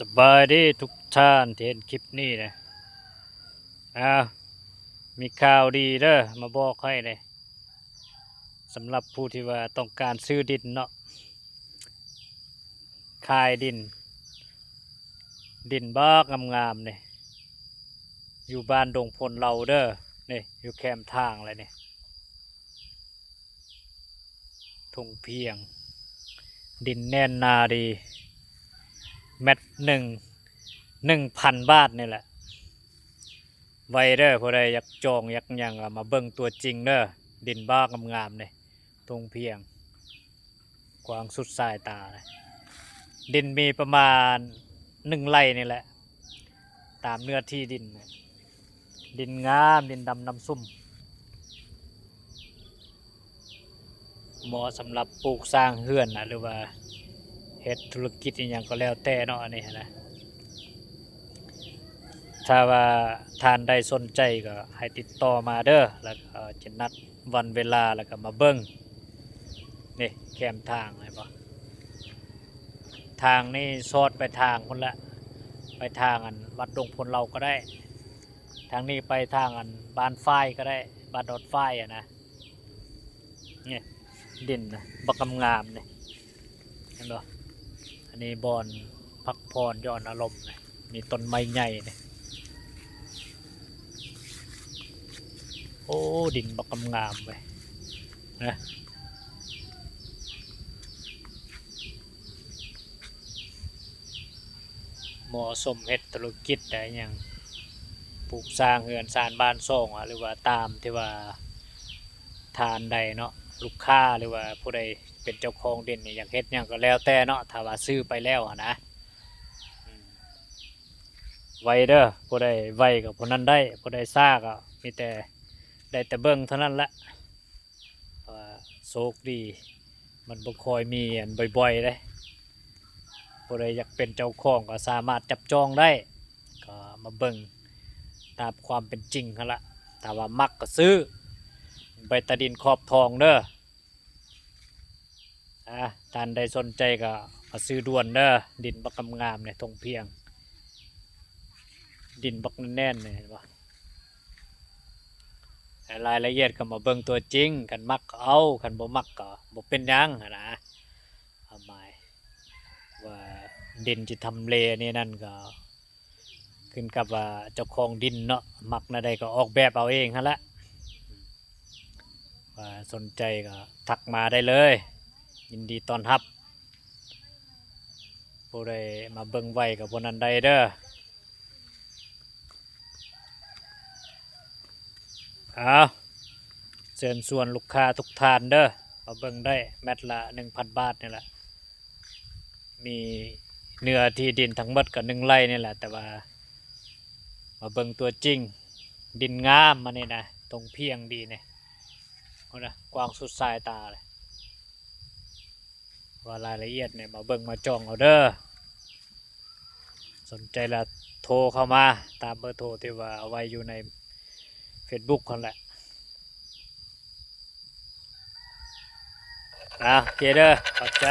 ສະບາຍດີທຸກທ່ານທີ່ເຫັນຄລິບນີ້ນະ. ອ້າວ ມີຂ່າວດີເດີ ມາບອກໃຫ້ເດ້ ສຳລັບຜູ້ທີ່ວ່າຕ້ອງການຊື້ດິນເນາະ, ຂາຍດິນ, ດິນບັກງາມໆນີ້ ຢູ່ບ້ານດົງໂພນເລົາເດີ ນີ້ ຢູ່ແຄມທາງເລີຍນີ້. ທົ່ງພຽງ ດິນແໜ້ນໜາດີ ແມັດໜຶ່ງ ໜຶ່ງພັນບາດນີ້ແຫຼະ. ໄວເດີ ຜູ້ໃດຢາກຈອງຢາກຫຍັງກໍມາເບິ່ງຕົວຈິງເດີ. ດິນບັກງາມໆນີ້ ທົ່ງພຽງ ກວ້າງສຸດສາຍຕາ. ດິນມີປະມານໜຶ່ງໄຮ່ນີ້ແຫຼະ ຕາມເນື້ອທີ່ດິນ. ດິນງາມ ດິນດຳນ້ຳຊຸ່ມ ເໝາະສຳລັບປູກສ້າງເຮືອນນະ ຫຼືວ່າເຮັດທຸລະກິດອີ່ຫຍັງກໍແລ້ວແຕ່ເນາະ ອັນນີ້ນະ. ຖ້າວ່າທ່ານໃດສົນໃຈກໍໃຫ້ຕິດຕໍ່ມາເດີ ແລ້ວກໍຈະນັດວັນເວລາ ແລ້ວກໍມາເບິ່ງ. ນີ້ແຄມທາງ ເຫັນບໍ່? ທາງນີ້ຊອດໄປທາງພຸ້ນລະ ໄປທາງອັນວັດດົງໂພນເລົາກໍໄດ້. ທາງນີ້ໄປທາງອັນບ້ານຝາຍກໍໄດ້ ບ້ານດອນຝາຍຫັ້ນນະ. ນີ້ ດິນນະ ບັກງາມໆນີ້ ເຫັນບໍ່? ອັນນີ້ບ່ອນພັກຜ່ອນຢ່ອນອາລົມນະ ມີຕົ້ນໄມ້ໃຫຍ່ນີ້. ໂອ້ ດິນບັກງາມໆເວີຍນະ. ເໝາະສົມເຮັດທຸລະກິດໄດ້ຫຍັງ ປູກສ້າງເຮືອນຊານບ້ານຊ່ອງ ຫຼືວ່າຕາມທີ່ວ່າທ່ານໃດເນາະ ລູກຄ້າ ຫຼືວ່າຜູ້ໃດເປັນເຈົ້າຂອງດິນນີ້ ຢາກເຮັດຫຍັງກໍແລ້ວແຕ່ເນາະ ຖ້າວ່າຊື້ໄປແລ້ວຫັ້ນນະ. ອືມ ໄວເດີ ຜູ້ໃດໄວກໍຜູ້ນັ້ນໄດ້ ຜູ້ໃດຊ້າກໍມີແຕ່ ໄດ້ແຕ່ເບິ່ງເທົ່ານັ້ນແຫຼະ. ເພາະວ່າໂຊກດີ ມັນບໍ່ຄ່ອຍມີອັນ ບ່ອຍໆເດ້. ຜູ້ໃດຢາກເປັນເຈົ້າຂອງກໍສາມາດຈັບຈອງໄດ້ ກໍມາເບິ່ງຕາມຄວາມເປັນຈິງຫັ້ນລະ. ຖ້າວ່າມັກກໍຊື້ ໃບຕາດິນຂອບທອງເດີ. ອາ ທ່ານໃດສົນໃຈກໍມາຊື້ດ່ວນເດີ. ດິນບັກງາມໆນີ້ ທົ່ງພຽງ ດິນບັກແໜ້ນໆນີ້ ເຫັນບໍ່? ລາຍລະອຽດກໍມາເບິ່ງຕົວຈິງ ຄັນມັກກໍເອົາ ຄັນບໍ່ມັກກໍບໍ່ເປັນຫຍັງຫັ້ນນະ. ຄວາມໝາຍວ່າດິນຊິທຳເລນີ້ນັ້ນກໍຂຶ້ນກັບວ່າເຈົ້າຂອງດິນເນາະ ມັກແນວໃດກໍອອກແບບເອົາເອງຫັ້ນລະ. ວ່າສົນໃຈກໍທັກມາໄດ້ເລີຍ ຍິນດີຕ້ອນຮັບ. ຜູ້ໃດມາເບິ່ງໄວກໍຜູ້ນັ້ນໄດ້ເດີ. ເອົາ ເຊີນຊວນລູກຄ້າທຸກທ່ານເດີ ມາເບິ່ງໄດ້ ແມັດລະໜຶ່ງພັນບາດນີ້ແຫຼະ. ມີເນື້ອທີ່ດິນທັງໝົດກໍໜຶ່ງໄຮ່ນີ້ແຫຼະ ແຕ່ວ່າມາເບິ່ງຕົວຈິງ ດິນງາມ ອັນນີ້ນະ ທົ່ງພຽງດີນີ້ ພຸ້ນນະ ກວ້າງສຸດສາຍຕາເລີຍ. ວ່າລາຍລະອຽດນີ້ມາເບິ່ງມາຈອງເອົາເດີ. ສົນໃຈລະໂທເຂົ້າມາຕາມເບີໂທທີ່ວ່າເອົາໄວ້ຢູ່ໃນເຟສບຸກຫັ້ນແຫຼະ. ອ່າ ໂອເຄເດີ ຂອບໃຈ.